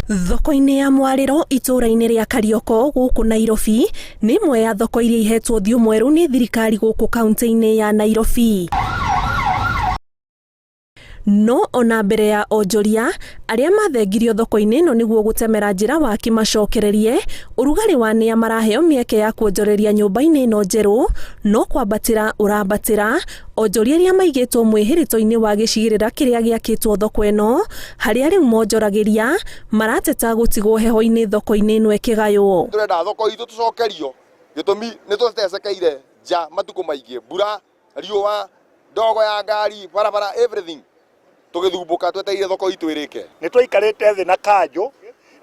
Thoko-inĩ ya Mwarĩro itũũra-inĩ rĩa Karioko gũkũ Nairobi nĩ ĩmwe ya thoko iria ihetwo ũthiũ mwerũ nĩ thirikari gũkũ kaunti-inĩ ya Nairobi. No ona mbere ya onjoria arĩa mathengirio thoko-inĩ ĩno nĩguo gũtemera njĩra waki macokererie, ũrugarĩ wa nĩa maraheo mĩeke ya kuonjoreria nyũmba-inĩ ĩno njerũ no kwambatĩra ũrambatĩra. Onjoria arĩa maigĩtwo mwĩhĩrĩto-inĩ wa gĩcigĩrĩra kĩrĩa gĩakĩtwo thoko ĩno harĩa rĩu monjoragĩria marateta gũtigwo heho-inĩ thoko-inĩ ĩno ĩkĩgaywo. Tũrenda thoko itũ tũcokerio, gĩtũmi nĩ tũtecekeire nja matukũ maingĩ, mbura, riũa, ndogo ya ngari, barabara, everything, tũgĩthumbũka twetereire thoko itũ ĩrĩke. Nĩ twaikarĩte thĩ na kanjũ,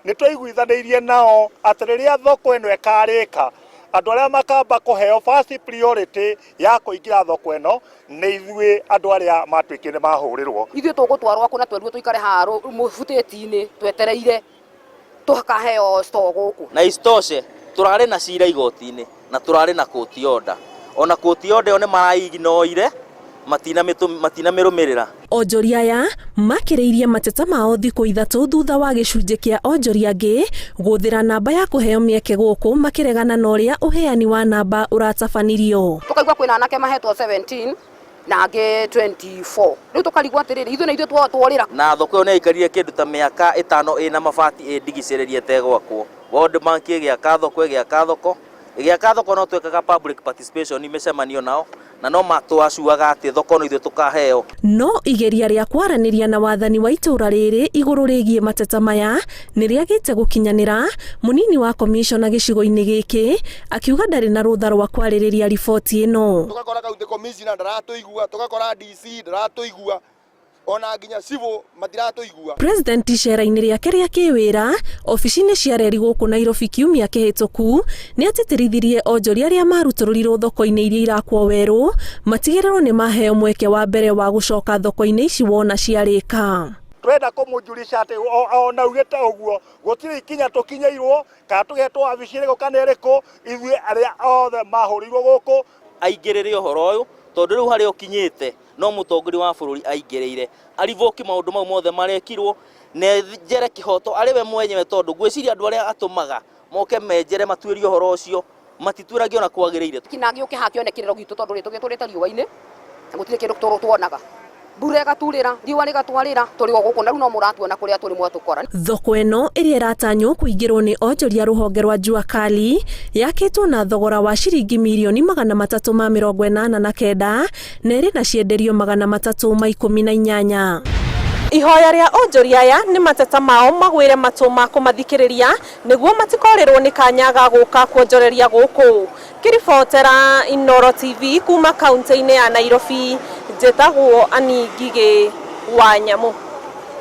nĩ twaiguithanĩirie nao atĩ rĩrĩa thoko ĩno ĩkarĩka, andũ arĩa makamba kũheo first priority ya kũingĩra thoko ĩno nĩ ithuĩ andũ arĩa matuĩkire nĩ mahũrĩrwo. Ithuĩ tũgũtwarwo kũ na twerirwo tũikare haha mũbutĩti-inĩ twetereire tũkaheo store gũkũ. Na isitoshe tũrarĩ na cira igoti-inĩ na tũrarĩ na court order, ona court order ĩyo nĩ maraignoire matinamĩrũmĩrĩra. Onjoria aya makĩrĩirie mateta mao thikũ 3 thutha wa gĩcunjĩ kĩa onjoria angĩ gũthĩra namba ya kũheo mĩeke gũkũ makĩregana na ũrĩa ũheani wa namba ũratabanirio. Tũkaigua kwĩna anake mahetwo 17 na angĩ 24. Rĩu tũkarigwo atĩrĩrĩ, ithuĩ na ithuĩ tworĩra. Na thoko ĩyo nĩ yaikarire kĩndũ ta mĩaka 5 ĩna mabati ĩndigicĩrĩrie ĩtegwakwo. World Bank ĩgĩaka thoko, ĩgĩaka thoko, ĩgĩaka thoko no twekaga public participation mĩcemanio nao, na no matwacuaga atĩ thoko no ithuĩ tũkaheo. No igeria rĩa kwaranĩria na wathani wa itũũra rĩrĩ igũrũ rĩgiĩ mateta maya nĩ rĩagĩte gũkinyanĩra, mũnini wa komishona gĩcigo-inĩ gĩkĩ akiuga ndarĩ na rũtha rwa kwarĩrĩria riboti ĩno. Tũgakora county commissioner ndaratũigua, tũgakora DC ndaratũigua, ona nginya civil matiratũigua. President icera-inĩ rĩake rĩa kĩwĩra obici-inĩ cia reri gũkũ Nairobi kiumia kĩhĩtũku nĩ atĩtĩrithirie onjoria arĩa marutũrũrirwo thoko-inĩ iria irakwo werũ matigĩrĩrwo nĩ maheo mweke wa mbere wa gũcoka thoko-inĩ ici wona ciarĩka. Twenda kũmũjulisha atĩ ona augĩte ũguo gũtirĩ ikinya tũkinyĩirwo kana tũgetwo wabici ĩrĩkũ kana ĩrĩkũ, ithuĩ arĩa othe mahũrĩirwo gũkũ. Aingĩrĩre ũhoro ũyũ tondũ rĩu harĩa ũkinyĩte no mũtongoria wa bũrũri aingĩrĩire arivoki maũndũ mau mothe marekirwo na enjere kĩhoto arĩ we mwenyewe, tondũ ngwĩciria andũ arĩa atũmaga moke menjere matuĩrie ũhoro ũcio matituĩragio na kwagĩrĩire. Kina gĩũke haha kĩone kĩrĩro gitũ tondũ rĩ tũgĩtũrĩte riũa-inĩ na gũtirĩ kĩndũ tuonaga. Mbura ĩgaturĩra, riũa rĩgatwarĩra, tũrĩ o gũkũ na rĩu no mũratuona kũrĩa tũrĩ mwatũkora. Thoko ĩno ĩrĩa ĩratanywo kũingĩrwo nĩ onjoria rũhonge rwa Jua Kali yakĩtwo na thogora wa ciringi mirioni 389 na ĩrĩ na cienderio 318. Ihoya rĩa onjoria aya nĩ mateta mao magwĩre matũ ma kũmathikĩrĩria nĩguo matikorĩrwo nĩ kanya ga gũka kuonjoreria gũkũ. Ngĩribotera Inooro TV kuma kaunti-inĩ ya Nairobi, njĩtagwo Annie Ngigĩ wa Nyamũ.